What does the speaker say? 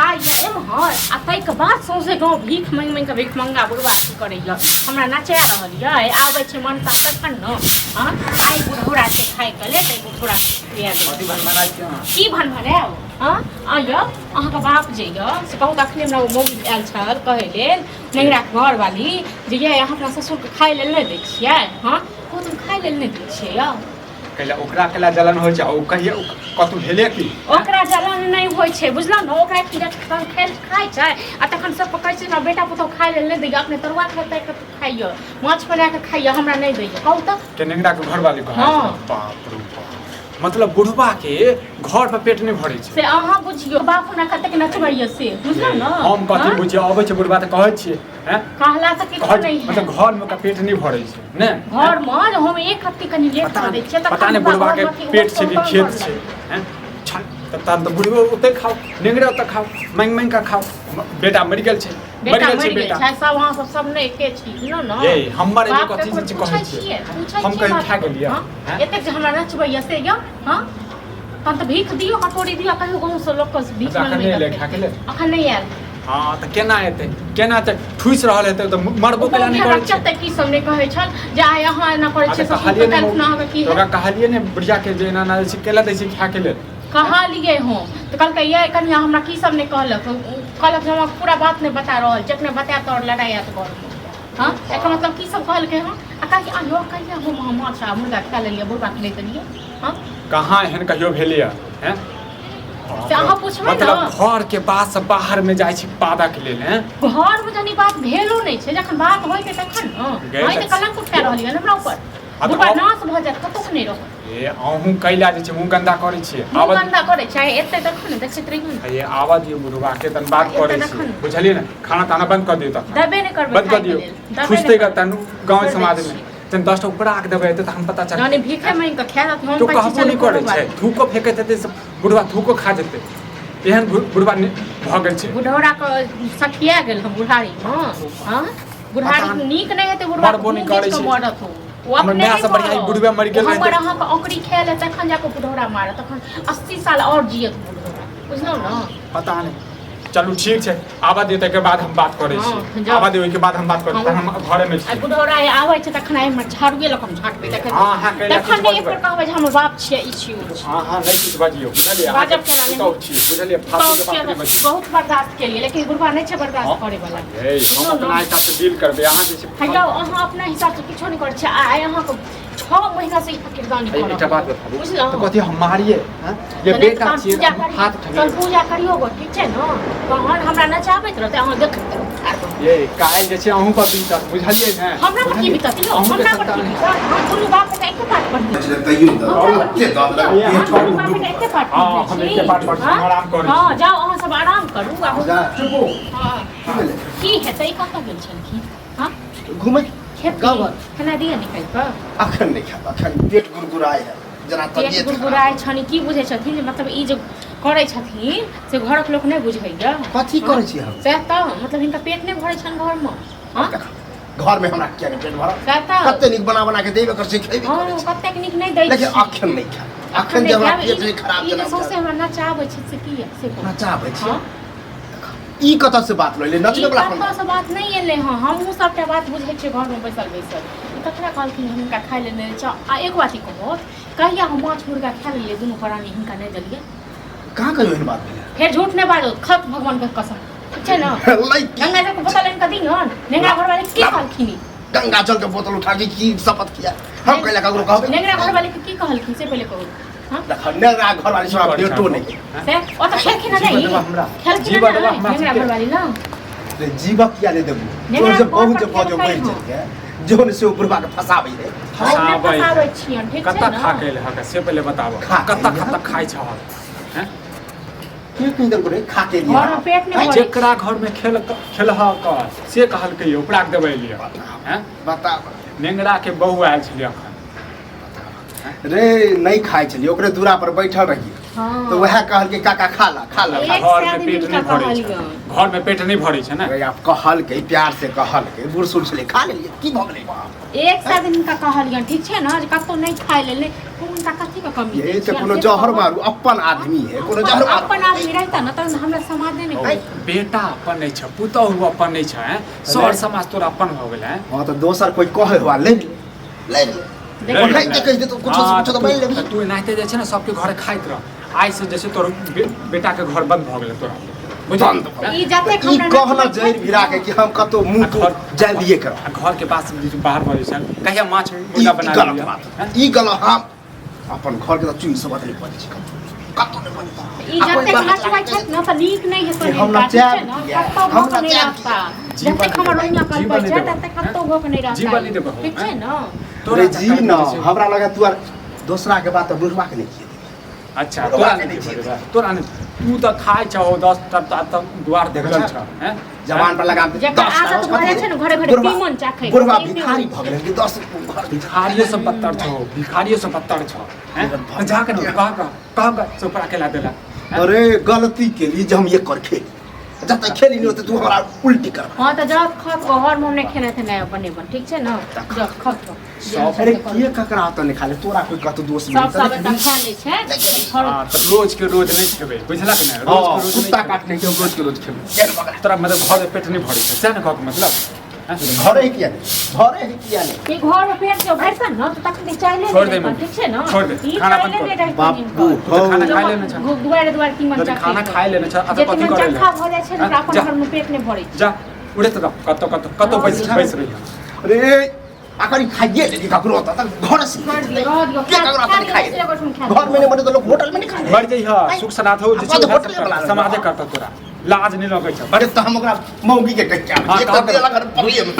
खाइए एम्हर आ ताहिके बाद सौंसे गाँव भीख मांगि मांगि कऽ भीख मंगा बुढ़बा अथी करैए, हमरा नचा रहल यऽ। आबै छै मनता तखन ने। हँ, आइ बुढ़ौरा छै खाइके लेल, तऽ बुढ़ौरा खुआ देबै। कथी भनभनाइ छी अहाँ? की भनभनायब? हँ, आ यौ, अहाँके बाप जे यऽ से कहू तऽ अखने हमरा ओ मौगी आयल छल कहै लेल, नैहराके घरवाली, जे ये अहाँ अपना ससुरके खाइ लेल नहि दै छियै? हँ, कहू तऽ हम खाइ लेल नहि दै छियै यौ? कैला ओकरा कैला जलन होइ छै? ओ कहिया कतौ भेलै की? ओकरा जलन नहि होइ छै, बुझलहुँ ने? ओकरा की जखन खेल खाइ छै आ तखन सब कहै छै हमरा बेटा पुतहु खाइ लेल नहि दैए, अपने तरुआ खेतै तऽ खाइए, माछ बना कऽ खाइए, हमरा नहि दैए। कहू तऽ। के नेंगरा के घरवाली कहै? हँ। बाप रे बाप, मतलब बुढ़वा के घर पर पेट नहि भरै छै। से अहाँ बुझियौ, बाप हमरा कतेक नचबैए से बुझलहुँ ने? हम कथी हँ? बुझियौ? अबै छै बुढ़वा तऽ कहै छियै, हैं? कहला तऽ किछु घर नहि है। मतलब घर में ओकरा पेट नहि भरै छै ने? घर मे जे हम एक हफ्ते कनि लेट पता कऽ दै छियै पता तखन नहि बुढ़वा के घरमे कि पेट छै कि ओहो खेत करलक। छै, हैं? छन तऽ तहन तऽ बुढ़बो ओतहि खाओ, नेंगरे ओतऽ खाओ, मांगि मांगि कऽ खाओ। बेटा मरि गेल छै, मरि बेटा गेल छै मरि गेल बेटा। छै। सब अहाँ सब सब ने एके छी, बुझलहुँ ने? ये हमर एगो बाप कथी ककरो जे पूछै कहै छियै? छियै, पूछै हम छियै कहीं बाप खा के? गेलियै? हँ? हैं? एतेक जे हमरा नचबैया से यौ, हँ, तहन तऽ भीख दियौ, कटोरी दियौ, कहियो गाँवसँ लोक के भीख अच्छा, अखन मँगबै नहि एलै कते। खाके लेल? अखन नहि आयल। हँ, तऽ केना एतै? केना एतै? ठुसि रहल हेतै तऽ मरबो केला नहि करै छै। तऽ की सब नहि कहै छल जे आइ अहाँ एना करै आ छियै तऽ ससुर कहलियै के, नहि काल्हि खुना अहाँके की तऽ ओकरा हैत? कहलियै ने बुढ़िया के जे एना एना जे छै, केला दै छै खायके लेल? कहलियै हम तऽ कहलकै ये कनिया हमरा की सब नहि कहलक। कहलक जे हमरा पूरा बात नहि बता रहल छै, जखने बतायब तऽ आओर लड़ाइ आयत घरमे। हँ, एकर मतलब की सब कहलकै? हँ, आ कहिया आइयो कहिया हम अहाँ माछ आ मुर्गा खा लेलियै, बुढ़बा के नहि देलियै? हँ, कहाँ एहन कहियो भेलैया, हैं? से अहाँ पुछबै ने। मतलब घर के बात से बाहर में जाइ छी पादा के लेल, हैं? घरमे जहन ई बात भेलो नहि छै, जखन बात होइतै तखन ने। गए अहीं तऽ तऽ- कलंक उठा रहलियै हमरा ऊपर। आ तऽ बुढ़बा आब- नाश भऽ जायत, कतहु नहि रहत। ए अहूँ कैला जे छै मुँह गन्दा करै छियै? मुँह आबऽ गन्दा करै छै? एतै तखन ने, देखैत रहियौ ने। ये आबऽ दियौ बुढ़बा के, तन बात एतऽ करै तखन छियै। ने। बुझलियै ने? खाना ताना बंद कऽ दियौ तखन। देबे नहि करबै बंद कऽ खायके दियौ। लेल, देबे खुजतै नहि ग करबै। तन गाँव छोड़ि दै समाज में छियै। तन 10 टा उपरा के देबै तऽ तखन पता जाने चलतै। भीखे मांगि कऽ खायत हम तो कहै छी कहबो चलू नहि करै कोनो छै। बात। थूको फेकैत हेतै से बुढ़बा थूको खा जेतै, एहन बुढ़बा भऽ गेल छै। बुढ़ौरा के सठिया गेल हम बुढ़ारी मे। हँ, पता बुढ़ारी नीक नहि हेतै बुढ़बा। मरबो नहि करै छै। मरत ओ, ओ हमर अपने माय नहि से बढ़िआँ ई मरत। बुढ़बे मरि गेल हमर रहितै। अहाँके औकरी खायल है तखन जाकऽ बुढ़ौरा मारत, तखन 80 साल आओर जियत बुढ़ौरा, बुझलहुँ ने? पता नहि। चलू ठीक छै, आबऽ दियौ, ताहिके बाद हम बात करै हँ, छी। जाउ। आबऽ दियौ, ओहिके बाद हम बात करै छी। तहन हम घरेमे आ छी। बुढ़ौरा आबै छै तखन आइ हमर झाड़ुए लऽ कऽ हम झाँटबै तखन। हँ, अहाँ कैला तखन किछु नहि एक बजबै? बेर कहबै जे हमर बाप छियै, ई छियै, ओ छियै। अहाँ नहि किछु बजियौ, बुझलियै? अहाँके बाजब केना नहि? पुतहु छी, बुझलियै? फालतू के बात नहि बजियौ। बहुत बर्दाश्त केलियै, लेकिन बुढ़बा नहि छै बर्दाश्त हँ। करे वाला। हे, हम अपना हिसाबसँ डील करबै, अहाँ जे छै। हे यौ, अहाँ अपना हिसाबसँ किछो नहि करै छियै। आइ अहाँके 6 महीना से ई फकीरदानी हे, कऽ एकटा रहल बात यऽ। बताबू बुझलहुँ? तऽ कथी हम मारियै? हँ? जे तऽ नहि बेटा तहन छियै पूजा तऽ करियौ, हाथ तहन उठेबै? पूजा करियौ गो, ठीक छै ने? तहन हमरा नचाबैत रहतै, अहाँ देखैत रहू ठाढ़ भऽ कऽ। ये काल्हि जे छै अहूँ पर बीतत, बुझलियै ने? हमरा पर की बीतत यौ? अहूँके हमरा पर की संतान है। बीतत? हम दुनू बाप बेटा एके पाठ पढ़ने छी। तैयो दऽ हमरा पर की ओते दऽ बीतत? देलक, यौ? पेट हम दुनू बाप बेटा एके पाठ हँ, पढ़ने हम छी। एके पाठ पढ़ै छी, हम हँ? आराम करै छी। हँ, जाउ अहाँ सब आराम करू आ जा, चुप हो। हँ। की भेलै? की हेतै? कतऽ गेल छलखिन? हँ, घुमै खेत गाँव घर। खेनाइ दिअ निकालि कऽ। अखन नहि खायब, अखन पेट गुरगुराय है जेना पेट तबियत खराब। गुरगुराइ छनि। की बुझै छथिन जे मतलब ई जे करै छथिन से घरक लोक नहि बुझैया? कथी करै छी हम? सएह तऽ, मतलब हिनका पेट नहि भरै छनि घरमे? हँ। घर में हमरा किया नहि पेट भरत? सएह तऽ। कते नीक बना बना के देबे कर छै, खेबे हँ, करै छै। कतेक नीक नहि दै लेकिन छी। अखन नहि खायब, अखन जे हमरा खायब, पेट नहि खराब ई जेना जे सौंसे हमरा नचाबै छै से किया, से कहू। नचाबै छी? हँ। ई कतऽ से बात लैले ई नचबै वला कोन? कतऽसँ बात नहि एलै हँ, हमहूँ सभटा बात बुझै छियै घरमे बैसल बैसल। ई ककरा कहलखिन जे हुनका खाय लेल नहि दै छै? आ एक बात ई कहत, कहिया हम माछ मुर्गा खा लेलियै दुनू प्राणी, हिनका नहि देलियै? कहाँ कहियो एहन बात भेलै? फेर झूठ नहि बाजो, खत भगवानके कसम, ठीक छै ने? लै की गंगा जलके बोतल आनि कऽ दिहन। नेंगरा घरवाली की कहलखिन ई? गंगा जल के बोतल उठा के की शपथ किया? हम कैला ककरो कहबै? नेंगरा घरवाली के की कहलखिन से पहिले कहू। हँ, देख, नेंगरा घरवाली से हमरा भेटो नहि। से ओ तऽ खेलखिन हँ जीव नहि? देबा हमरा। खेलखिन जीव हँ देबा नहि हमरा नेंगरा सबके। घरवाली ने? रे, जीवक किया नहि देबू? नेंगरा तोर जे घर बहुत पर जे बजो खेलकै मरि हँ। जेतै जेहो ने से ओ बुढ़बा के फंसाबै है। हम नहि फँसाबै है। फँसाबै छियनि, ठीक छै कतऽ ने? खा के एलै हँ से पहिले बताबऽ। खा के कतऽ एलै हँ? कतऽ खाइ छह, हैं? के कहि देलको रे खा के लिए? घरमे पेट नहि भरै। जेकरा घर में खेल खेलह कर से कहलकै, उपरा के देबै लिए, हैं? बता। नेंगरा के बहू आयल छलै अखन। रे, नहि खाइ छलियै, ओकरे दूरा पर बैठल रहियै। हाँ। तऽ वएह कहलकै काका खा ला खा ला एक घर सए में आदमी पेट हिनका नहीं भरे छै कहलियनि। घर में पेट नहीं भरे छै ने अरे आब कहलकै प्यार से कहलकै बूढ़ सूढ़ छलै खा लेलियै की भऽ गेलै बाप एक सए दिन हिनका कहलियनि ठीक छै ने जे कतहु नहि खाय लेल नहि हुनका कथी के कमी ये दै तऽ छियनि कोनो से जहर कहू। मारू अपन आदमी है कोनो जहर मारू अपन आदमी रहता ने तहन हमरा समाधे नहि करैत। बेटा अपन नहीं छै पुतहु अपन नहीं छै हैं? सर समाज तोरा अपन हो गेल हैं हाँ तऽ दोसर कोई कहे हुआ ले ले ले ले देखो, ओनाहि के कहि देतौ कुछो से हाँ, कुछो तऽ मानि लेबही तू एनाहिते जे छै ने सबके घरे खाइत रह आइ से जे छै तोर बेटा के घर बंद भऽ गेलै तोरा बुझल बंद भऽ ई जतेक ई हमरा कहना नचबै जड़ि भिड़ा के कि हम कतौ मुँह आ घर- जाय दिए कर आ घर के पास जे बाहर भऽ जाइ छै कहिया माछ ई मुर्गा ई बना गलत लिअ बात हैं? ई गलत हम अपन घर के तऽ चुनि सब नहीं पड़ै छै कतौ नहि पड़ै छै। ई आ कोइ जतेक बाहर नचबै छथि ने तऽ नीक नहि हेतौ कि हम हिनका, ठीक छै नचायब ने? किया? कतौ हम भऽ कऽ नहि नचायब रहता जीवन जतेक हमर रोइयाँ जीवन कलपै नहि छै देबो, ततेक कतौ भऽ कऽ नहि रहता जीवन नहि देबो, ठीक छै ने तोरा रे जी चक्कर न मे जे छै- हमरा लगा तू आर दोसरा के बात बुझबा के नहीं किए अच्छा तोरा तोरा के नहि नहि देबो, तोरा नहि तू तऽ खाइ छहो 10 टा तक दुआर देखै देखल छह? छ हैं? जवान पर लगाम दे, जकर 10 टा आदत भऽ जाइ छै ने घरे घरे बुढ़वा- तीमन चाखै के, बुढ़वा से नहि भिखारी होइ भऽ गेलै कि 10 घर भिखारियो से बदतर छहो भिखारियो से बदतर छहो हैं? तऽ जा के ने कह कह कह कह से ऊपर अकेला देला हैं? अरे गलती के लिए जे हम ये कर खेली जब तक खेली नहीं होते तू हमरा उल्टी कर हँ तऽ जब खत कऽ घरमे हम नहि खेने थेने बनेबन ठीक छै ने जब खत कऽ सब अरे किए ककरा ओतऽ नहि खा ले तोरा कोई कतौ दोस्त सब मिलतै सब नहि एतऽ खा लै छै घर हाँ, तऽ रोज के रोज नहि खेबै बुझलक ने रोज हाँ, के रोज नहि कुत्ता खेबै। काटने के हम रोज के रोज खेबै केहन बकरा? तोरा मतलब घर में पेट नहीं भरै छै सएह ने कहके मतलब हैं? घरे ही किया नहीं घरे ही किया नहीं ई घरमे पेट जब भरतन ने तऽ तखन चाहले छोड़ नहि दे रहतन मम्मी, ठीक छै ने छोड़ दे, ई खाना चाहले बंद नहि कर। रहतन बापू हिनकर। तू तऽ खाना हौ खाय लेने छ दुआरे दुआरे तीमन तऽ चाखै खाना के। खाय लेने छ आ जे तऽ कथी तीमन करै चक्खा भऽ जाइ छै ने हैं? ओकरा अपन जा। घरमे पेट नहि भरै छै जा उड़े तऽ कतौ कतौ कतौ बैस बैस रही अरे अगर ई खाइए लेली ककरो ओतऽ तऽ घर से छोड़ दियौ, रह दियौ, के ककरो ओतऽ नहीं खा खाइ लियौ, एगो ठाम खा घर में नहीं बने तो लोग होटल में नहीं खाए मर जइह सुख सनाथ हो जे छै अपन उएह होटले सब बला करतौ, समाजे करतौ तोरा लाज नहि लगै छै अरे तऽ हम ओकरा मौगी के कहि के आबै हाँ, छी। एक कहाँ तऽ देलक पगड़िए में